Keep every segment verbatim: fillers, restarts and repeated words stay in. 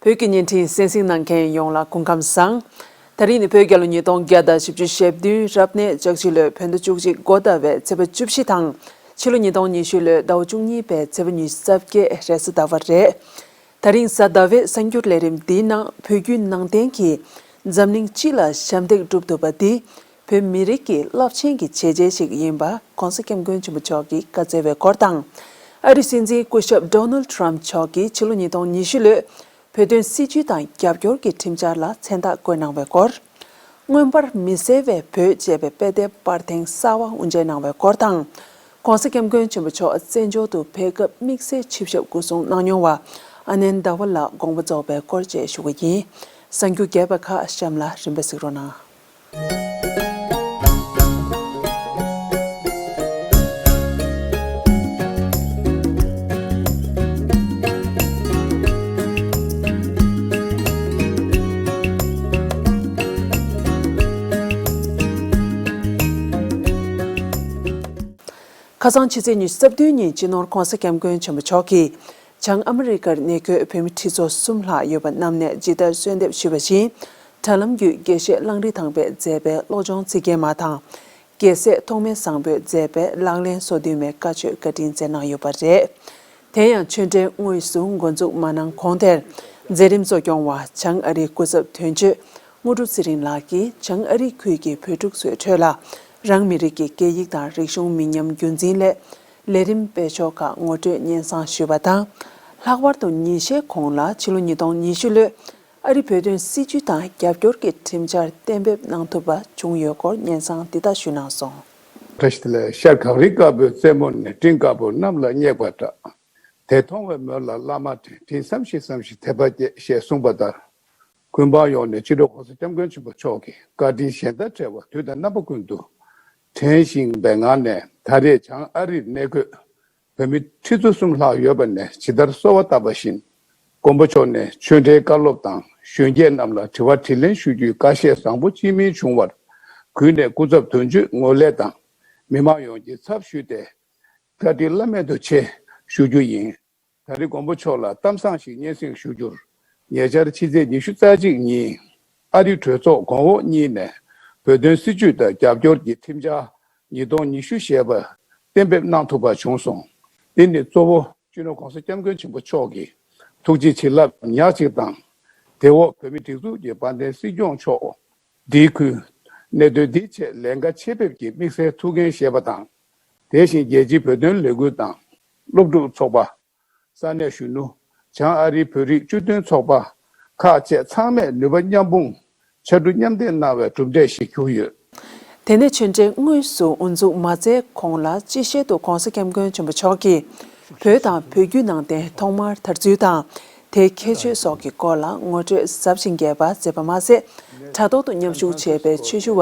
བོད་ཀྱི་བརྙན་འཕྲིན་གསན་གཟིགས་གནང་མཁན་ཡོངས་ལ་སྐུ་ཁམས་བཟང་། ད་རིང་ནི་བོད་རྒྱལ་ལོ་ཉིས་སྟོང་བརྒྱ་དང་བཞི་བཅུ་ཞེ་བདུན་རབ་གནས་ལྕགས་བྱི་ལོའི་བོད་ཟླ་བཅུ་གཅིག་འགོ་ཟླ་བའི་ཚེས་པ་བཅུ་བཞི་དང་ཕྱི་ལོ་ཉིས་སྟོང་ཉི་ཤུ་ལོའི་ཟླ་བ་བཅུ་གཉིས་པའི་ཚེས་པ་ཉི་ཤུ་རྩ་བརྒྱད་རེས་གཟའ་ཟླ་བ་རེད། ད་རིང་གཟའ་ཟླ་བའི་གསར་འགྱུར་ལས་རིམ་འདིའི་ནང་བོད་བརྒྱུད་ནང་བསྟན་གྱིས་འཛམ་གླིང་སྤྱི་ལ་ཞབས་འདེགས་སྒྲུབ་ཐུབ་པ་འདི་བོད་མི་རིགས་ཀྱི་རླབས་ཆེན་གྱི་བྱས་རྗེས་ཤིག་ཡིན་པ་༸གོང་ས་༸སྐྱབས་མགོན་ཆེན་པོ་མཆོག་གིས་བཀའ་སྩལ་བའི་སྐོར་དང་། ཨ་རིའི་སྲིད་འཛིན་སྐུ་ཞབས་Donald Trump་མཆོག་གིས་ཕྱི་ལོ་ཉིས་སྟོང་ཉི་ཤུ་ལོའི་བོད་དོན་སྲིད་བྱུས་དང་རྒྱབ་སྐྱོར་གྱི་ཁྲིམས་འཆར་ལ་མཚན་རྟགས་བཀོད་གནང་བའི་སྐོར། མངོན་པར་མི་གསལ་བའི་བོད་ཅེས་པའི་དཔེ་དེབ་པར་འཐེན་གསར་བ་དབུ་འབྱེད་གནང་བའི་སྐོར་དང་། ༸གོང་ས་༸སྐྱབས་མགོན་ཆེན་པོ་མཆོག་བཙན་བྱོལ་དུ་ཕེབས་སྐབས་དམིགས་བསལ་ཆིབས་ཞབས་སྐུ་སྲུང་གནང་མྱོང་བ་ཨ་ནན་ཟླ་བ་ལགས་དགོངས་པ་རྫོགས་པའི་སྐོར་བཅས་ཞུ་གི་ཡིན། གསར་འགྱུར་རྒྱས་པ་ཁག་གཤམ་ལ་རིམ་པས་གཟིགས་རོགས་གནང་། ཁ་སང་ཕྱི་ཚེས་ཉི་ཤུ་རྩ་བདུན་ཉིན་སྤྱི་ནོར་༸གོང་ས་༸སྐྱབས་མགོན་ཆེན་པོ་མཆོག་གིས་བྱང་ཨ་མི་རི་ཀར་གནས་འཁོད་བོད་མི་ཁྲི་ཚོ་གསུམ་ལྷག་ཡོད་པ་རྣམས་ནས་ཇི་ལྟར་གསོལ་འདེབས་ཞུས་པ་བཞིན། དྲ་ལམ་བརྒྱུད་དགེ་བཤེས་གླང་རི་ཐང་པས་མཛད་པའི་བློ་སྦྱོང་ཚིག་བརྒྱད་མ་དང་། རྒྱལ་སྲས་ཐོགས་མེད་བཟང་པོས་མཛད་པའི་ལག་ལེན་སོ་བདུན་མའི་བཀའ་ཆོས་བཀའ་དྲིན་སྩལ་གནང་ཡོད་པ་རེད། དེ་ཡང་ཆོས་འབྲེལ་དངོས་སུ་འགོ་འཛུགས་མ་གནང་གོང་དེར་མཛད་རིམ་གཙོ་སྐྱོང་བ་བྱང་ཨ་རིའི་སྐུ་ཚབ་དོན་གཅོད་དངོས་གྲུབ་ཚེ་རིང་ལགས་ཀྱིས་བྱང་ཨ་རིའི་ཁུལ་གྱི་བོད་ཕྲུག་ཚོའི་ཁྲོད་ལ་རང་མི་རིགས་ཀྱི་སྐད་ཡིག་དང་རིག་གཞུང་མི་ཉམས་རྒྱུན་འཛིན་སླད་ལས་རིམ་སྤེལ་ཕྱོགས་ཁག་ངོ་སྤྲོད་སྙན་སེང་ཞུས་པ་དང་། ལྷག་པར་དུ་ཉིན་ཤས་གོང་ལ་ཕྱི་ལོ་ཉིས་སྟོང་ཉི་ཤུ་ལོའི་ཨ་རིའི་བོད་དོན་སྲིད་བྱུས་དང་རྒྱབ་སྐྱོར་གྱི་ཁྲིམས་འཆར་གཏན་འབེབས་གནང་ཐུབ་པ་བྱུང་ཡོད་སྐོར་སྙན་སེང་འདི་ལྟར་ཞུས་གནང་སོང་། བཀྲ་ཤིས་བདེ་ལེགས། ཤར་གངས་རི་དཀར་པོའི་རྩེ་མོ་ནས། སྤྲིན་དཀར་པོ་གནམ་ལ་སྙེག་པ་འདྲ། དེ་མཐོང་བའི་མོད་ལ་བླ་མ་དྲན། དྲིན་བསམ་ཤེས་བསམ་ཤེས་དད་པ་སྐྱེས། ཞེས་གསུངས་པ་ལྟར། ཀུན་སྤངས་ཡུལ་ནས་སྤྱི་ནོར་༸གོང་ས་༸སྐྱབས་མགོན་ཆེན་པོ་མཆོག་གི་བཀའ་དྲིན་གཞན་དང་བྲལ་བ་དུས་དང་རྣམ་པ་ཀུན་ཏུ་དྲན་བཞིན་པའི་ངང་ནས། ད་རེས་བྱང་ཨ་རིར་གནས་འཁོད་བོད་མི་ཁྲི་ཚོ་གསུམ་ལྷག་ཡོད་པ་ནས་ཇི་ལྟར་གསོལ་བ་བཏབ་པ་བཞིན། མགོན་པོ་མཆོག་ནས་ཆོས་འབྲེལ་བཀའ་སློབ་དང་གཞོན་སྐྱེས་རྣམས་ལ་དྲི་བ་དྲིས་ལན་ཞུ་རྒྱུའི་བཀའ་བཞེས་བཟང་པོ་ཅིས་མིན་བྱུང་བར། གུས་ནས་སྐུ་ཚབ་དོན་གཅོད་ངོས་ལེན་དང་། མི་མང་ཡོངས་ཀྱི་ཚབ་ཞུས་ཏེ། བཀའ་དྲིན་བླ་མེད་དུ་ཆེ་ཞུ་རྒྱུ་ཡིན། ད་རེས་མགོན་པོ་མཆོག་ལ་གཏམ་བཟང་ཞིག་སྙན་སེང་ཞུ་རྒྱུར། ཉེ་ཆར་ཕྱི་ཚེས་ཉི་ཤུ་རྩ་གཅིག་ཉིན། ཨ་རི་གྲོས་ཚོགས་གོང་འོག་གཉིས་ནས་བོད་དོན་སྲིད་བྱུས་དང་རྒྱབ་སྐྱོར་གྱི་ཁྲིམས་འཆར་ཉིས་སྟོང་ཉི་ཤུ་ཞེས་པ་གཏན་འབེབས་གནང་ཐུབ་པ་བྱུང་སོང་། འདི་ནི་གཙོ་བོ་སྤྱི་ནོར་༸གོང་ས་༸སྐྱབས་མགོན་ཆེན་པོ་མཆོག་གི་ཐུགས་རྗེ་བྱིན་རླབས་ཉག་གཅིག་དང་། དེ་འོག་བོད་མིའི་སྒྲིག་འཛུགས་ཀྱི་དཔལ་ལྡན་སྲིད་སྐྱོང་མཆོག་འདིའི་ཁུལ་གནད་དོན་འདིའི་ཆེད་ལས་ཀ་ཆེད་ཕེབས་ཀྱིས་དམིགས་བསལ་ཐུགས་འགན་བཞེས་པ་དང་། དེ་བཞིན་རྒྱལ་སྤྱིའི་བོད་དོན་ལས་འགུལ་དང་། སློབ་ཕྲུག་ཚོགས་པ། ས་གནས་གཞོན་ནུ། བྱང་ཨ་རིའི་བོད་རིགས་སྤྱི་མཐུན་ཚོགས་པ་ཁག་བཅས་ཚང་མས་ནུས་པ་མཉམ་སྤུངས། ཕྱར་གྲུ་མཉམ་འདེགས་གནང་བའི་གྲུབ་འབྲས་ཤིག་གྱུར་ཡོད། དེ་ནས་ཆོས་འབྲེལ་དངོས་སུ་དབུ་འཛུགས་མ་མཛད་གོང་ལ་སྤྱི་བཤད་དུ་༸གོང་ས་༸སྐྱབས་མགོན་ཆེན་པོ་མཆོག་གིས་བོད་དང་བོད་བརྒྱུད་ནང་བསྟན་ཐོག་མར་དར་ཚུལ་དང་། དེའི་ཁྱད་ཆོས་སོགས་ཀྱི་སྐོར་ལ་ངོ་སྤྲོད་ཟབ་ཅིང་རྒྱས་པ་མཛད་པ་མ་ཟད། དྲ་ཐོག་ཏུ་མཉམ་ཞུགས་བྱས་པའི་ཆོས་ཞུ་བ་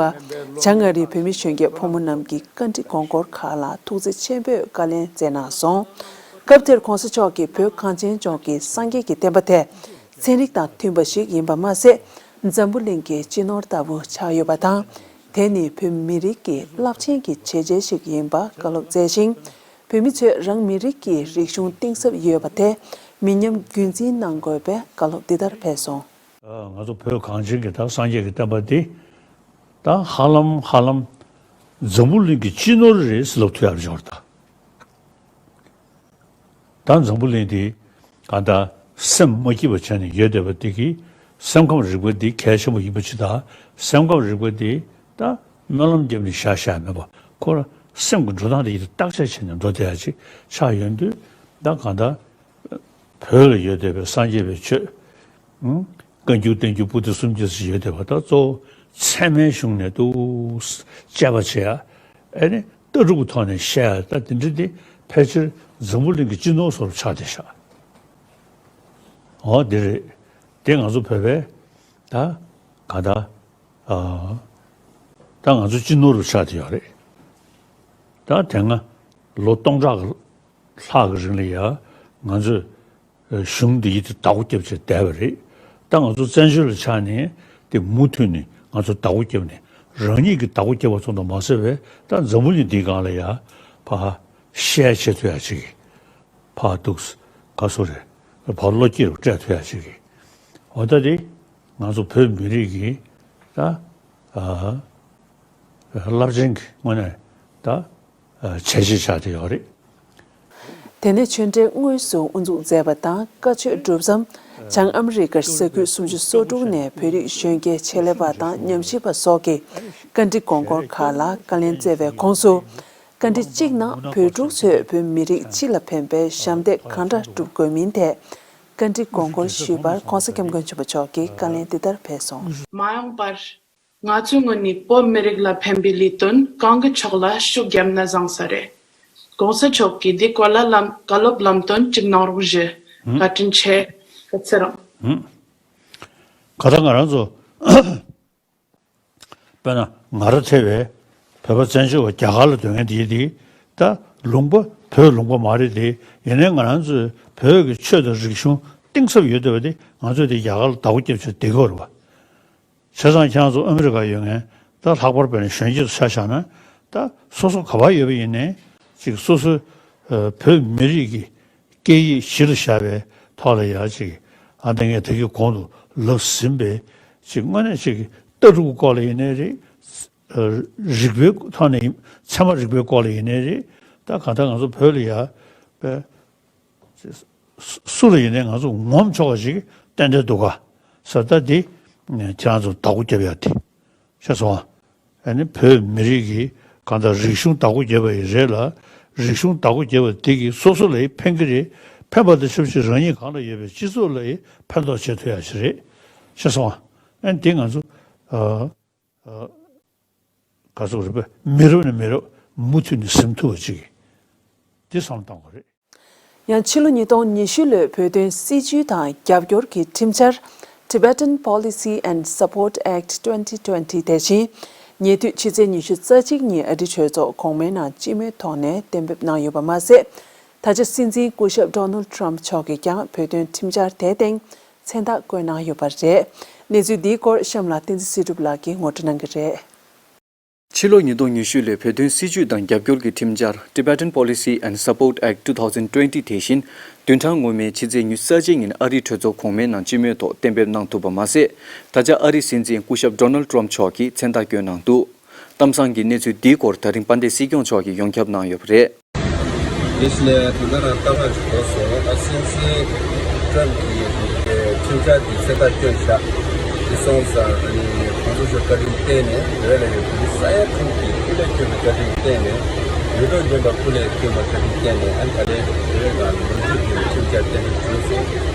བྱང་ཨ་རིའི་བོད་མི་གཞོན་སྐྱེས་ཕོ་མོ་རྣམས་ཀྱི་བཀའ་འདྲི་དགོངས་སྐོར་ཁག་ལ་ཐུགས་བརྩེ་ཆེན་པོས་བཀའ་ལན་སྩལ་གནང་སོང་། སྐབས་དེར་༸གོང་ས་མཆོག་གིས་བོད་གངས་ཅན་ལྗོངས་ཀྱི་སངས་རྒྱས་ཀྱི་བསྟན་པ་དེ་ཚན་རིག་དང་མཐུན་པ་ཞིག་ཡིན་པ་མ་ཟད། འཛམ་བུ་གླིང་གི་སྤྱི་ནོར་ལྟ་བུ་ཆགས་ཡོད་པ་དང་། དེ་ནི་བོད་མི་རིགས་ཀྱི་རླབས་ཆེན་གྱི་བྱས་རྗེས་ཤིག་ཡིན་པ་བཀའ་སློབ་སྩལ་ཞིང་། བོད་མི་ཚོས་རང་མི་རིགས་ཀྱི་རིག་གཞུང་གཏིང་ཟབ་ཡོད་པ་དེ་མི་ཉམས་རྒྱུན་འཛིན་གནང་དགོས་པའི་བཀའ་སློབ་འདི་ལྟར་སྤེལ་སོང་། ང་ཚོ་བོད་གངས་ཅན་གྱི་ད་སངས་རྒྱས་ཀྱི་བསྟན་པ་འདི་ད་ཧ་ལམ་ཧ་ལམ་འཛམ་བུ་གླིང་གི་སྤྱི་ནོར་རེད་ཟེར་ལབ་ཐུབ་ཡག་ཅིག་ཡོད་རེད་ད། ད་འཛམ་བུ་གླིང་འདི་གང་ལྟར་སེམས་མ་སྐྱིད་པ་བྱས་ནས་ཡོད་བསྡད་པ་འདི་གིས་སེམས་ཁམས་རིག་པ་འདི་གལ་ཆེན་པོ་ཡིན་པ་ཅིག་དང་། སེམས་ཁམས་རིག་པ་འདི་ད་སྨོན་ལམ་བརྒྱབ་ནས་བཞག་བཞག་མེད་པ། ཁོ་རང་སེམས་ཀྱི་འགྲོ་སྟངས་དེ་ཡིད་དུ་བརྟག་དཔྱད་བྱས་ནས་འགྲོ་བསྡད་ཡག་ཅིག་ཆགས་ཡོང་དུས། ད་གང་ལྟར་བོད་ལ་ཡོད་བསྡད་པའི་སངས་རྒྱས་པའི་ཆོས། ཨང་། བཀའ་འགྱུར་བསྟན་འགྱུར་པོ་ཏི་སུམ་བརྒྱ་ཙམ་ཡོད་བསྡད་པ། ད་གཙོ་བོ་ཚད་མའི་གཞུང་ནས་འདུག་དཔྱད་པ་བྱེད་ཡ། ཨ་ནི་ལྟ་གྲུབ་ཀྱི་ཐོག་ནས་བཤད་ཡ། ད་དེ་འདྲ་དེ་ཕལ་ཆེར་འཛམ་བུ་གླིང་གི་སྤྱི་ནོར་བཟོ་འདྲ་ཆགས་བསྡད་ཤག་འོ་དེ་རེད། དེ་ང་ཚོ་བོད་པའི་ད་ག་ད་ཨ་ད་ང་ཚོ་སྤྱི་ནོར་རུ་ཆགས་བསྡད་ཡོད་རེད། ད་དེ་སྔ་ལོ་སྟོང་ཕྲག་ལྷག་གི་རིང་ལ་ཡ་ང་ཚོས་གཞུང་འདི་ཡིད་དུ་བདག་པོ་བརྒྱབ་བྱས་བསྡད་པ་རེད། ད་ང་ཚོ་བཙན་བྱོལ་ལ་ཆགས་ནས་དེ་མུ་མཐུད་ནས་ང་ཚོ་བདག་པོ་བརྒྱབ་ནས་རང་ཉིད་ཀྱི་བདག་པོ་བརྒྱབ་པ་ཙམ་དུ་མ་ཟད་པའི། ད་འཛམ་བུ་གླིང་འདིའི་སྒང་ལ་ཡ་ཕར་ཤེར་བྱེད་ཐུབ་ཡ་ཅིག་གི་ཕར་འདུག་ག་སོ་རེད། ཕར་བློ་སྐྱེད་སྤྲད་ཐུབ་ཡ་ཅིག་གི་ འོ་ད་དེ་ང་ཚོ་བོད་མི་རིགས་ཀྱི་ད་ཨ་རླབས་ཆེན་གྱི་ངོས་ནས་ད་ཨ་བྱས་རྗེས་ཆགས་བསྡད་ཡོད་རེད། དེ་ནས་ཆོས་འབྲེལ་དངོས་སུ་དབུ་འཛུགས་མཛད་པ་དང་། བཀའ་ཆོས་གྲུབ་མཚམས་བྱང་ཨ་མི་རི་ཀར་ས་ཁུལ་སུམ་ཅུ་སོ་དྲུག་ནས་བོད་རིགས་གཞོན་སྐྱེས་ཆེད་ལས་པ་དང་ཉམས་ཞིབ་པ་སོགས་ཀྱིས་བཀའ་འདྲི་དགོངས་སྐོར་ཁག་ལ་བཀའ་ལན་སྩལ་བའི་ཁོངས་སུ། བཀའ་འདྲི་གཅིག་ནང་བོད་ཕྲུག་ཚོས་བོད་མི་རིགས་སྤྱི་ལ་ཕན་པའི་ཞབས་འདེགས་གང་འདྲ་སྒྲུབ་དགོས་མིན་ཐད་བཀའ་འདྲི་དགོངས་སྐོར་ཞུས་པར་༧གོང་ས་༧སྐྱབས་མགོན་ཆེན་པོ་མཆོག་གིས་བཀའ་ལན་འདི་ལྟར་སྤེལ་སོང་། མ་འོངས་པར་ང་ཚོའི་ངོས་ནས་བོད་མི་རིགས་ལ་ཕན་པའི་ལས་དོན་གང་གི་ཕྱོགས་ལ་ཤུགས་བརྒྱབ་ན་བཟང་ས་རེད། ༸གོང་ས་མཆོག་གིས་འདི་སྐོར་ལ་ལམ་བཀའ་སློབ་ལམ་སྟོན་གཅིག་གནང་རོགས་ཞུ། བཀའ་དྲིན་ཆེ། བཀའ་ཚེ་རིང་། ཧུམ། ཁ་ད་ང་རང་ཚོ་དཔེར་ན་ང་རང་ཐེ་བའི་བོད་པ་བཙན་བྱོལ་བ་རྒྱ་གར་ལ་སྡོད་མཁན་དེ་དེ་ད་ལུང་པ་བོད་ལུང་པ་མ་རེད་དེ། ཡིན་ནའི་ང་རང་ཚོའི་བོད་ཀྱི་ཆོས་དང་རིག་གཞུང་གཏིང་ཟབ་ཡོད་བསྡད་པ་དེ་ང་ཚོས་དེ་རྒྱ་གར་ལ་བདག་པོ་རྒྱབ་ཆོག་བསྡད་ཀྱི་ཡོད་རེད་པ། བྱས་ཙང་ཁྱེད་རང་ཚོ་ཨ་མི་རི་ཀ་ཡོད་མཁན་ད་ལྷག་པར་དཔེར་ན་གཞོན་སྐྱེས་ཚོ་ཆ་བཞག་ན། ད་སོ་སོ་ག་པར་ཡོད་པ་ཡིན་ནའི་ཅིག་སོ་སོའི་ཨ་བོད་མི་རིགས་ཀྱི་སྐད་ཡིག་གཞི་ལ་བཞག་པའི་ཐོག་ལ་ཡ་ཅིག་ཨ་ད་ངས་ད་གིན་གོང་དུ་ལབ་ཟིན་པའི་ཅིག་དངོས་གནས་ཅིག་ལྟ་གྲུབ་སྐོར་ལ་ཡིན་ནའི་རེད། ཨ་རིག་པའི་ཐོག་ནས་ཡིན། ཚད་མ་རིག་པའི་སྐོར་ལ་ཡིན་ནའི་རེད། ད་གང་ལྟར་ང་ཚོ་བོད་ལ་ཡ་པའི་སུ་ལ་ཡིན་ནའི་ང་ཚོ་ངོམ་ཆོག་པ་ཞིག་ཏན་ཏན་འདུག་ག་ས། ད་འདི་ཁྱེད་རང་ཚོ་བདག་པོ་རྒྱབ་ཡ་དེ་ཤེས་སོང་ཨ། ཨ་ནི་བོད་མི་རིགས་ཀྱི་གང་ལྟར་རིག་གཞུང་བདག་པོ་རྒྱབ་པ་ཡི་རེད་ལ། རིག་གཞུང་བདག་པོ་རྒྱབ་པ་དེ་གིས་སོ་སོ་ལ་ཡི་ཕན་གྱི་རེད། ཕན་པ་དང་ཆབས་ཅིག་རང་ཉིད་གང་ལ་ཡོད་པའི་སྤྱི་ཚོགས་ལ་ཡི་ཕན་ཐོགས་བྱེད་ཐུབ་ཡ་ཞིག་རེད། ཤེས་སོང་ཨ། ཨ་ནི་འདི་ང་ཚོ་ཨ། ག་ཚོད་རེད་པས། མི་རབས་ནས་མི་རབས་མུ་མཐུད་ནས་ཟིན་ཐུབ་པ་ཅིག་འདི་བསམ་བློ་གཏོང་དགོས་རེད། ཡང་ཕྱི་ལོ་ཉིས་སྟོང་ཉི་ཤུ་ལོའི་བོད་དོན་སྲིད་བྱུས་དང་རྒྱབ་སྐྱོར་གྱི་ཁྲིམས་འཆར། Tibetan Policy and Support Act twenty twenty དེ་བཞིན་ཉེ་དུས་ཕྱི་ཚེས་ཉི་ཤུ་རྩ་གཅིག་ཉིན་ཨ་རིའི་གྲོས་ཚོགས་གོང་མའི་ནང་སྤྱི་མོས་ཐོག་ནས་གཏན་འབེབས་གནང་ཡོད་པ་མ་ཟད། ད་ཆ་སྲིད་འཛིན་སྐུ་ཞབས་Donald Trump མཆོག་གིས་ཀྱང་བོད་དོན་ཁྲིམས་འཆར་དེ་སྟེང་མཚན་རྟགས་བཀོད་གནང་ཡོད་པ་རེད། གནས་ཚུལ་འདིའི་སྐོར་གཤམ་ལ་བསྟན་འཛིན་སྲིད་སྒྲུབ་ལགས་ཀྱིས་ངོ་སྤྲོད་གནང་གི་རེད། ཕྱི་ལོ་ཉིས་སྟོང་ཉི་ཤུ་ལོའི་བོད་དོན་སྲིད་བྱུས་དང་རྒྱབ་སྐྱོར་གྱི་ཁྲིམས་འཆར། Tibetan Policy and Support Act twenty twenty དེ་བཞིན་བདུན་ཕྲག་སྔོན་མའི་ཕྱི་ཚེས་ཉི་ཤུ་རྩ་གཅིག་ཉིན་ཨ་རིའི་གྲོས་ཚོགས་གོང་མའི་ནང་སྤྱི་མོས་ཐོག་གཏན་འབེབས་གནང་ཐུབ་པ་མ་ཟད། ད་ཆ་ཨ་རིའི་སྲིད་འཛིན་སྐུ་ཞབས་Donald Trump མཆོག་གིས་མཚན་རྟགས་བསྐྱོན་གནང་འདུག་གཏམ་བཟང་གི་གནས་ཚུལ་འདིའི་སྐོར་ད་རིང་དཔལ་ལྡན་སྲིད་སྐྱོང་མཆོག་གིས་ཡོངས་ཁྱབ་གནང་ཡོད་པ་རེད། དེ་བཞིན་ད་ལྟ་རང་ལྟ་བ་ཞིག་འགྲོ་སོང་། ཨ་སྲིད་འཛིན་ཊམ་གྱིས་ཁྲིམས་འཆར་འདི་མཚན་རྟགས་བསྐྱོན་བཞག་འདི་སོང་ཙང་ཨ་ནི་གོང་ས་མཆོག་བཀའ་དྲིན་བརྟེན་ནས་བོད་ལ་ཡོད་པའི་ས་ཡ་དྲུག་གི་སྐུ་ལས་བསྐྱོན་པའི་བཀའ་དྲིན་བརྟེན་ནས་ཡུལ་གྲོགས་རྒན་པ་སྐུ་ལས་བསྐྱོན་པའི་བཀའ་དྲིན་བརྟེན་ནས་ཨ་ནི་ད་ལྟའི་བོད་ནང་ལོ་རྒྱུས་ཀྱི་ཁྲིམས་འཆར་གཏན་འབེབས་བྱུང་སོང་།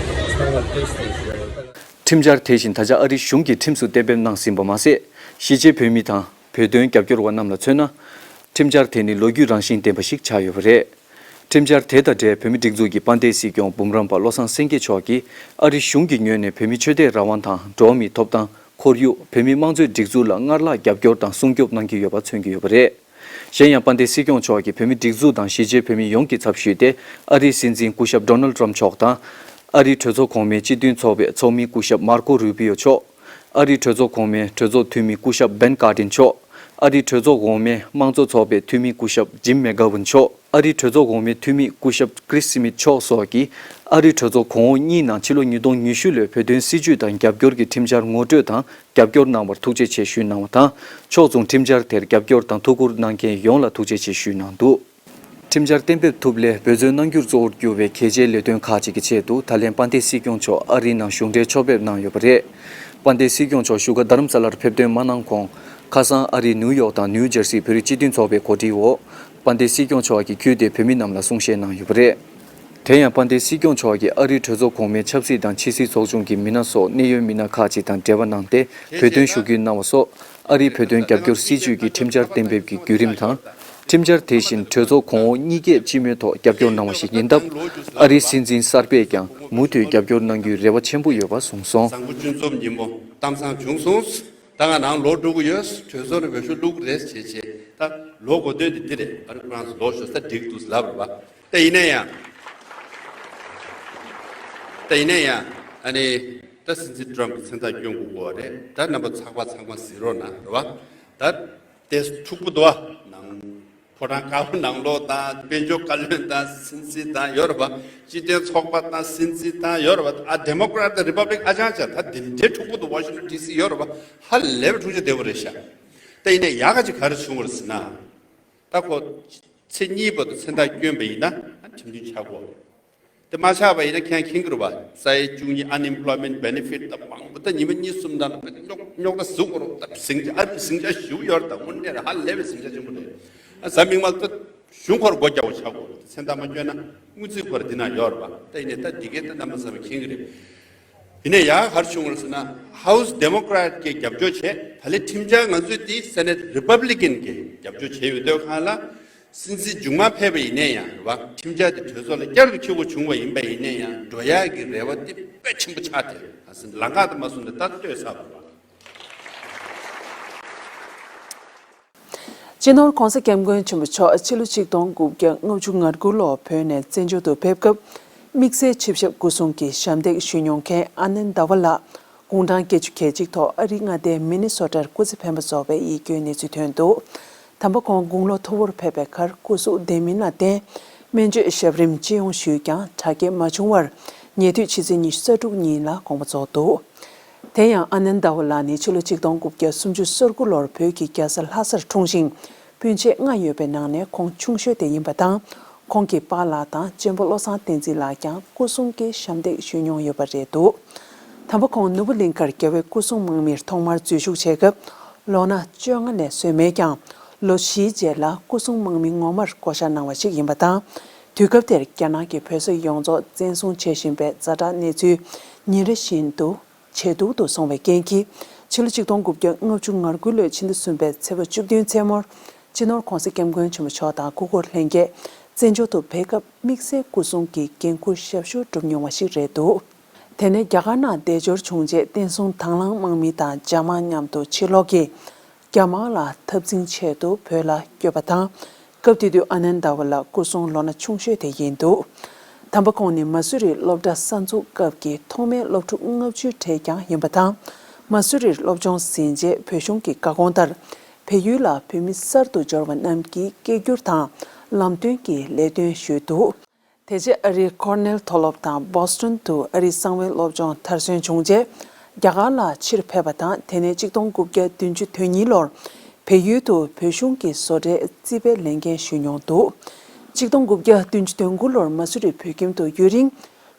ཚང་མ་བཀྲ་ཤིས་བདེ་ལེགས་ཞུ་ཡ་ཡིན། ཁྲིམས་འཆར་དེ་བཞིན་ད་ཆ་ཨ་རིའི་གཞུང་གིས་ཁྲིམས་སུ་གཏན་འབེབས་གནང་ཟིན་པ་མ་ཟད། གཞིས་བྱེས་བོད་མི་དང་བོད་དོན་རྒྱབ་སྐྱོར་བ་རྣམས་ལ་མཚོན་ན། ཁྲིམས་འཆར་དེ་ནི་ལོ་རྒྱུས་རང་བཞིན་ལྡན་པ་ཞིག་ཆགས་ཡོད་པ་རེད། ཁྲིམས་འཆར་དེ་དང་འབྲེལ་བོད་མིའི་སྒྲིག་འཛུགས་ཀྱི་དཔལ་ལྡན་སྲིད་སྐྱོང་འབུམ་རམས་པ་བློ་བཟང་སེང་གེ་མཆོག་གིས་ཨ་རིའི་གཞུང་གི་ངོས་ནས་བོད་མིའི་ཆོས་དད་རང་དབང་དང་འགྲོ་བ་མིའི་ཐོབ་ཐང་། ཁོར་ཡུག་བོད་མིའི་དམངས་གཙོའི་སྒྲིག་འཛུགས་ལ་སྔར་ལྷག་རྒྱབ་སྐྱོར་དང་སྲུང་སྐྱོབ་གནང་གི་ཡོད་པ་མཚོན་གྱི་ཡོད་པ་རེད། གཞན་ཡང་དཔལ་ལྡན་སྲིད་སྐྱོང་མཆོག་གིས་བོད་མིའི་སྒྲིག་འཛུགས་དང་གཞིས་བྱེས་བོད་མི་ཡོངས་ཀྱི་ཚབ་ཞུས་ཏེ་ཨ་རིའི་སྲིད་འཛིན་སྐུ་ཞབས་Donald Trump མཆོག་དང་། ཨ་རིའི་གྲོས་ཚོགས་གོང་མའི་སྤྱི་མཐུན་ཚོགས་པའི་ཚོགས་མི་སྐུ་ཞབས་Marco Rubio མཆོག་ཨ་རིའི་གྲོས་ཚོགས་གོང་མའི་གྲོས་ཚོགས་འཐུས་མི་སྐུ་ཞབས་Ben Cardin མཆོག་ཨ་རིའི་གྲོས་ཚོགས་འོག་མའི་དམངས་གཙོ་ཚོགས་པའི་འཐུས་མི་སྐུ་ཞབས་Jim McGovern མཆོག་ཨ་རིའི་གྲོས་ཚོགས་འོག་མའི་འཐུས་མི་སྐུ་ཞབས་Chris Smith མཆོག་སོགས་ཀྱིས་ཨ་རིའི་གྲོས་ཚོགས་གོང་འོག་གཉིས་ནང་ཕྱི་ལོ་ཉིས་སྟོང་ཉི་ཤུ་ལོའི་བོད་དོན་སྲིད་བྱུས་དང་རྒྱབ་སྐྱོར་གྱི་ཁྲིམས་འཆར་ངོ་སྤྲོད་དང་རྒྱབ་སྐྱོར་གནང་བར་ཐུགས་རྗེ་ཆེ་ཞུས་གནང་བ་དང་། ཕྱོགས་མཚུངས་ཁྲིམས་འཆར་དེར་རྒྱབ་སྐྱོར་དང་ཐུགས་ཁུར་གནང་མཁན་ཡོངས་ལ་ཐུགས་རྗེ་ཆེ་ཞུས་གནང་འདུག་ཁྲིམས་འཆར་གཏན་འབེབས་ཐུབ་སླད་འབད་བརྩོན་གནང་རྒྱུར་གཙོ་བོར་གྱུར་བའི་གལ་ཆེའི་ལས་དོན་ཁག་ཅིག་གི་ཆེད་དུ་ད་ལན་དཔལ་ལྡན་སྲིད་སྐྱོང་མཆོག་ཨ་རིའི་ནང་གཞུང་འབྲེལ་ཕྱོགས་ཕེབས་གནང་ཡོད་པ་རེད། དཔལ་ལྡན་སྲིད་སྐྱོང་མཆོག་བཞུགས་སྒར་རྡ་རམ་ས་ལར་ཕེབས་ཐོན་མ་གནང་གོང་། ཁ་སང་ཨ་རིའི་ནིའུ་ཡོག་དང་ནིའུ་ཇར་སིའི་བོད་རིགས་སྤྱི་མཐུན་ཚོགས་པའི་གོ་སྒྲིག་འོག་དཔལ་ལྡན་སྲིད་སྐྱོང་མཆོག་གིས་བརྒྱུད་དེ་བོད་མི་རྣམས་ལ་གསུང་བཤད་གནང་ཡོད་པ་རེད། དེ་ཡང་དཔལ་ལྡན་སྲིད་སྐྱོང་མཆོག་གིས་ཨ་རིའི་གྲོས་ཚོགས་གོང་མའི་ཆབ་སྲིད་དང་ཕྱི་སྲིད་ཚོགས་ཆུང་གི་མི་སྣ་སོགས་གནད་ཡོད་མི་སྣ་ཁག་ཅིག་དང་འབྲེལ་བ་གནང་སྟེ་བོད་དོན་ཞུ་སྐུལ་གནང་བ་སོགས། ཨ་རིའི་བོད་དོན་རྒྱབ་སྐྱོར་སྲིད་བྱུས་ཀྱི་ཁྲིམས་འཆར་གཏན་འབེབས་ཀྱི་བརྒྱུད་རིམ་དང་། ཁྲིམས་འཆར་དེ་བཞིན་གྲོས་ཚོགས་གོང་འོག་གཉིས་ཀས་སྤྱི་མོས་ཐོག་རྒྱབ་སྐྱོར་གནང་བ་ཞིག་ཡིན་སྟབས། ཨ་རིའི་སྲིད་འཛིན་གསར་པས་ཀྱང་མུ་མཐུད་རྒྱབ་སྐྱོར་གནང་རྒྱུའི་རེ་བ་ཆེན་པོ་ཡོད་པ་གསུངས་སོང་། གཙང་པོ་ཆུ་འཛོམས་ཉིན་མོ་གཏམ་བཟང་བྱུང་སོང་། ད་ང་ནང་ལོག་འགྲོ་གི་ཡོད། གྲོས་ཚོགས་ནས་འོས་ཤོག་བླུག་རེས་བྱེད་བྱེད། ད་ལོག་དགོས་དོན་དེ་འདི་རེད། ཨ་རི་ཁོ་རང་ཚོ་ལོག་ཤོག་ས་འགྲིག་འདུག་ལབ་རེད་པ། ད་ཡིན་ན་ཡང་། ད་ཡིན་ན་ཡང་། ཨ་ནི། ད་སྲིད་འཛིན་ཊམ་གྱི་མཚན་རྟགས་སྐྱོན་དགོས་ཀྱི་རེད། ད་རྣམ་པ་ཚགས་པར་ཚང་མ་གཟིགས་རོགས་གནང་རེད་པ། ད་དེ་འཁྲུག་པོ་འདུག་པ། ནང་ ཕོ་བྲང་དཀར་པོ་ནང་ལོགས་དང་དཔལ་འབྱོར་བཀའ་བློན་དང་སྲིད་འཛིན་དང་ཡོད་རེད་པ། སྤྱི་མཐུན་ཚོགས་པ་དང་སྲིད་འཛིན་དང་ཡོད་རེད་པ། ཨ་ཌེ་མོ་ཀ་རེ་ཊི་དང་རི་པབ་ལིག་ཨ་ཅང་ཅང་ད་འདི་འདྲའི་འཁྲུག་པོ་འདུག་ཝ་ཤིང་ཊོན་ཌི་སི་ཡོད་རེད་པ། ཧ་ལས་པའི་འཁྲུག་ཆ་དེ་བ་རེད་ཤག་ད་ཡིན་ནའི་ཡག་ག་ཅིག་ག་རེ་བྱུང་བ་རེད་ཟེར་ན། ད་ཁོ་ཚེ་གཉིས་བར་དུ་མཚན་རྟགས་བསྐྱོན་པ་ཡིན་ན་ཁྲིམས་མཐུན་ཆགས་ཀྱི་ཡོད་རེད། དེ་མ་ཆགས་པ་ཡིན་ན་ཁྱེད་མཁྱེན་གྱི་རེད་པ། ས་ཡ་བཅུ་གཉིས་ཨན་ཨེམ་པ་ལོའི་མེན་ཊི་བེ་ནེ་ཕིཊ་དང་མང་པོ་ད་ཉི་མ་གཉིས་གསུམ་ནང་ལ་རྙོག་རྙོག་དྲ་ཟུག་གོ་རོགས་ད་ཟིང་ཆ་ཨ་རིའི་ཟིང་ཆ་ཞེ་པོ་ཡོད་རེད། ད་དངོས་གནས་རེད། ཧ་ལས་པའི་ཟིང་ཆ་ཆེན་པོ་རེད། ཨ་གཟའ་མིག་དམར་ད་གཞུང་ཁོ་རང་སྒོ་རྒྱག་པ་ཆགས་གོ་རོགས་ད་མཚན་རྟགས་མ་བསྐྱོན་ན་དངུལ་རྩིས་ཁོ་རང་འདི་ན་ཡོད་རེད་པ། ད་ཡིན་ནའི་ད་འདི་གས་ད་རྣམ་པ་ཚང་མ་མཁྱེན་གྱི་རེད། ཡིན་ནའི་ཡག་ག་རེ་བྱུང་བ་རེད་ཟེར་ན། ཧའུ་སི་ཌེ་མོ་ཀ་རེ་ཊི་གིས་རྒྱབ་སྐྱོར་བྱས། ད་ལན་ཁྲིམས་འཆར་ང་ཚོས་དེ་སེ་ནེ་ཊི་རི་པབ་ལི་ཀན་གིས་རྒྱབ་སྐྱོར་བྱས་ཡོད་དུས་སྒང་ལ། སྲིད་འཛིན་མཇུག་མ་ཕེབས་པ་ཡིན་ནའི་ཡང་རེད་པ། ཁྲིམས་འཆར་དེ་གྲོས་ཚོགས་ལ་བསྐྱར་དུ་འཁྱོལ་དགོས་བྱུང་བ་ཡིན་པ་ཡིན་ནའི་ཡང་འགྲོ་ཡག་གི་རེ་བ་དེ་དཔེ་ཆེན་པོ་ཆགས་ཏེ། ཨ་ལམ་ཁ་དེ་མ་བཟུང་ནས་ད་ལྟ་ལྟོས་ཚར་བ་རེད་པ། སྤྱི་ནོར་༸གོང་ས་༸སྐྱབས་མགོན་ཆེན་པོ་མཆོག་ཕྱི་ལོ་ཆིག་སྟོང་དགུ་བརྒྱ་ལྔ་བཅུ་ང་དགུ་ལོར་བོད་ནས་བཙན་བྱོལ་དུ་ཕེབས་སྐབས། དམིགས་བསལ་ཆིབས་ཞབས་སྐུ་སྲུང་གི་ཞབས་འདེགས་ཞུས་མྱོང་མཁན་ཨ་ནན་ཟླ་བ་ལགས་དགུང་གྲངས་བརྒྱད་ཅུ་གྱ་གཅིག་ཐོག་ཨ་རིའི་མངའ་སྡེ་མི་ནི་སོ་ཊར་སྐུ་ཚེ་འཕེན་པ་རྫོགས་པའི་ཡིད་སྐྱོའི་གནས་ཚུལ་ཐོན་འདུག་དམ་པ་ཁོང་དགུང་ལོ་མཐོ་བོར་ཕེབས་པའི་ཁར་སྐུ་གཟུགས་ལྡན་མིན་ལ་བརྟེན། སྨན་བཅོས་ཞབས་རིམ་སྤྱི་ཡོངས་ཞུས་ཀྱང་དྲག་སྐྱེད་མ་བྱུང་བར་ཉེ་དུས་ཕྱི་ཚེས་ཉི་ཤུ་རྩ་དྲུག་ཉིན་ལ་དགོངས་པ་རྫོགས་འདུག་དེ་ཡང་ཨ་ནན་ཟླ་བ་ལགས་ནི་ཕྱི་ལོ་ཆིག་སྟོང་དགུ་བརྒྱ་སུམ་ཅུ་སོ་དགུ་ལོར་བོད་ཀྱི་རྒྱལ་ས་ལྷ་སར་འཁྲུངས་ཤིང་། སྤུན་མཆེད་ལྔ་ཡོད་པའི་ནང་ནས་ཁོང་ཆུང་ཤོས་དེ་ཡིན་པ་དང་། ཁོང་གི་པཱ་ལགས་དང་གཅེན་པོ་བློ་བཟང་བསྟན་འཛིན་ལགས་ཀྱང་སྐུ་སྲུང་གི་ཞབས་འདེགས་ཞུས་མྱོང་ཡོད་པ་རེད་འདུག་དམ་པ་ཁོང་ནོར་བུ་གླིང་ཁར་རྒྱལ་བའི་སྐུ་སྲུང་དམག་མིར་ཐོག་མར་འཛུལ་ཞུགས་བྱས་སྐབས་ལོ་ན་བཅོ་ལྔ་ལས་སོན་མེད་ཀྱང་། ལོ་བཞིའི་རྗེས་ལ་སྐུ་སྲུང་དམག་མི་ངོ་མར་བསྐོ་བཞག་གནང་བ་ཞིག་ཡིན་པ་དང་། དུས་སྐབས་དེར་རྒྱ་ནག་གིས་བོད་ས་ཡོངས་རྫོགས་བཙན་བཟུང་བྱེད་བཞིན་པའི་ཛ་དྲག་གནས་ཚུལ་ཉིན་རེ་བཞིན་དུ་ཇེ་སྡུག་ཏུ་སོང་བའི་རྐྱེན་གྱིས། ཕྱི་ལོ་ཆིག་སྟོང་དགུ་བརྒྱ་ལྔ་བཅུ་ང་དགུ་ལོའི་ཕྱི་ཟླ་གསུམ་པའི་ཚེས་པ་བཅུ་བདུན་མཚན་མོར་སྤྱི་ནོར་༸གོང་ས་༸སྐྱབས་མགོན་ཆེན་པོ་མཆོག་དང་སྐུ་འཁོར་ལྷན་རྒྱས་བཙན་བྱོལ་དུ་ཕེབས་སྐབས་དམིགས་བསལ་སྐུ་སྲུང་གི་འགན་འཁུར་ཞབས་ཞུ་བསྒྲུབས་མྱོང་བ་ཞིག་རེད་འདུག་དེ་ནས་རྒྱ་གར་ནང་བདེ་འབྱོར་བྱུང་རྗེས་བསྟན་སྲུང་དྭང་བླངས་དམག་མི་དང་རྒྱ་དམག་མཉམ་དུ་ཕྱིར་ལོག་གིས། རྒྱ་དམག་ལ་འཐབ་འཛིང་ཆེད་དུ་བོད་ལ་བསྐྱོད་པ་དང་། སྐབས་དེ་དུས་ཨ་ནན་ཟླ་བ་ལགས་སྐུ་སྲུང་ལོ་ན་ཆུང་ཤོས་དེ་ཡིན་འདུག་དམ་པ་ཁོང་ནི་མ་སུ་རིར་སློབ་གྲྭ་གསར་འཛུགས་སྐབས་ཀྱི་ཐོག་མའི་སློབ་ཕྲུག་ལྔ་བཅུའི་གྲས་ཀྱང་ཡིན་པ་དང་། མ་སུ་རིར་སློབ་སྦྱོང་ཟིན་རྗེས་བོད་གཞུང་གི་བཀའ་དགོངས་ལྟར། བལ་ཡུལ་ལ་བོད་མི་གསར་དུ་འབྱོར་བ་རྣམས་ཀྱི་སྐད་སྒྱུར་དང་ལམ་སྟོན་གྱི་ལས་དོན་ཞུས་འདུག་དེ་རྗེས་ཨ་རིའི་ཀོར་ནེལ་མཐོ་སློབ་དང་བོ་སི་ཊོན་དུ་ཨ་རིའི་གསང་བའི་སློབ་སྦྱོང་མཐར་སོན་བྱུང་རྗེས། རྒྱ་གར་ལ་ཕྱིར་ཕེབས་པ་དང་། དེ་ནས་ཆིག་སྟོང་དགུ་བརྒྱ་བདུན་ཅུ་དོན་གཉིས་ལོར་བལ་ཡུལ་དུ་བོད་གཞུང་གི་བཟོ་གྲྭའི་རྩིས་པའི་ལས་འགན་ཞུས་མྱོང་འདུག་ཆིག་སྟོང་དགུ་བརྒྱ་བདུན་ཅུ་དོན་དགུ་ལོར་མ་སུ་རི་བོད་ཁྱིམ་དུ་ཡུན་རིང་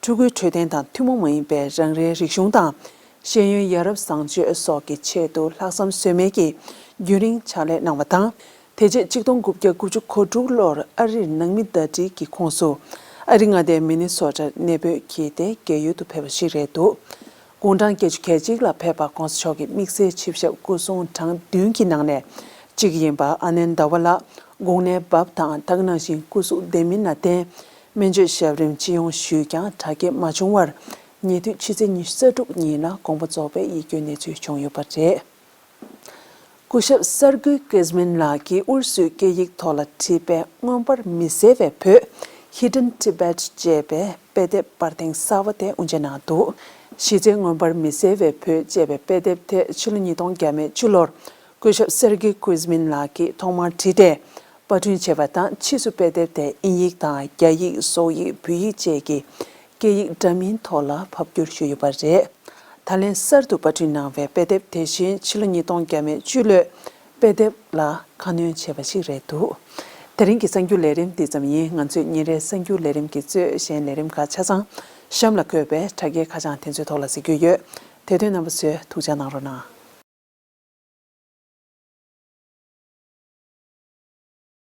ཕྲུ་གུའི་འཕྲོད་བསྟེན་དང་ཐུན་མོང་མ་ཡིན་པའི་རང་རེའི་རིག་གཞུང་དང་། ཤེས་ཡོན་ཡ་རབས་བཟང་སྤྱོད་སོགས་ཀྱི་ཆེད་དུ་ལྷག་བསམ་ཟོལ་མེད་ཀྱིས་རྒྱུན་རིང་ཕྱག་ལས་གནང་བ་དང་། དེ་རྗེས་ཆིག་སྟོང་དགུ་བརྒྱ་དགུ་བཅུ་གོ་དྲུག་ལོར་ཨ་རིར་ནང་མི་ཟླ་སྒྲིལ་གྱི་ཁོངས་སུ་ཨ་རི་མངའ་སྡེའི་མི་ནི་སོ་ཊར་གནས་སྤོས་བགྱིས་ཏེ་རྒས་ཡོལ་དུ་ཕེབས་པ་ཞིག་རེད་འདུག་དགུང་གྲངས་བརྒྱད་ཅུ་གྱ་གཅིག་ལ་ཕེབས་པ་༸གོང་ས་མཆོག་གི་དམིགས་བསལ་ཆིབས་ཞབས་སྐུ་སྲུང་གྲངས་བདུན་གྱི་ནང་ནས་གཅིག་ཡིན་པ་ཨ་ནན་ཟླ་བ་ལགས་དགུང་ནད་བབས་དང་ད་ག་ནང་བཞིན་སྐུ་གཟུགས་བདེ་མིན་ལ་བརྟེན། སྨན་བཅོས་ཞབས་རིམ་སྤྱི་ཡོངས་ཞུས་ཀྱང་དྲག་སྐྱེད་མ་བྱུང་བར་ཉེ་དུས་ཕྱི་ཚེས་ཉི་ཤུ་རྩ་དྲུག་ཉིན་ལ་དགོངས་པ་རྫོགས་པའི་ཡིད་སྐྱོའི་གནས་ཚུལ་བྱུང་ཡོད་པ་རེད། སྐུ་ཞབས་སར་གུ་ཀེ་ཟི་མིན་ལགས་ཀྱིས་ཨུ་རུ་སུའི་སྐད་ཡིག་ཐོག་ལ་བྲིས་པའི་མངོན་པར་མི་གསལ་བའི་བོད། Hidden Tibet ཅེས་པའི་དཔེ་དེབ་པར་ཐེངས་གསར་བ་དེ་དབུ་འབྱེད་གནང་འདུག་གཞི་རྩའི་མངོན་པར་མི་གསལ་བའི་བོད་ཅེས་པའི་དཔེ་དེབ་དེ་ཕྱི་ལོ་ཉིས་སྟོང་བརྒྱ་མེད་བཅུ་ལོར་སྐུ་ཞབས་སར་གི་ཀུ་ཟི་མིན་ལགས་ཀྱིས་ཐོག་མར་བྲིས་ཏེ། པར་སྐྲུན་བྱས་པ་དང་། ཕྱིས་སུ་དཔེ་དེབ་དེ་དབྱིན་ཡིག་དང་། རྒྱ་ཡིག་སོག་ཡིག་བོད་ཡིག་བཅས་ཀྱི་སྐད་ཡིག་འདྲ་མིན་ཐོག་ལ་ཕབ་བསྒྱུར་ཞུས་ཡོད་པ་རེད། ད་ལན་གསར་དུ་པར་སྐྲུན་གནང་བའི་དཔེ་དེབ་དེ་བཞིན་ཕྱི་ལོ་ཉིས་སྟོང་བརྒྱ་མེད་བཅུ་ལོའི་དཔེ་དེབ་ལ་ཁ་སྣོན་བྱས་པ་ཞིག་རེད་འདུག་དེ་རིང་གི་གསར་འགྱུར་ལས་རིམ་འདི་ཙམ་ཡིན། ང་ཚོས་ཉིན་རེའི་གསར་འགྱུར་ལས་རིམ་གྱི་གཙོས་གཞན་ལས་རིམ་ཁག་ཆ་ཚང་གཤམ་ལ་འཁོད་པའི་དྲ་རྒྱའི་ཁ་བྱང་དེ་ཚོའི་ཐོག་ལ་གཟིགས་རྒྱུ་ཡོད། དེ་དོན་རྣམ་པ་ཚོས་ཐུགས་ཅག་གནང་རོགས་གནང་།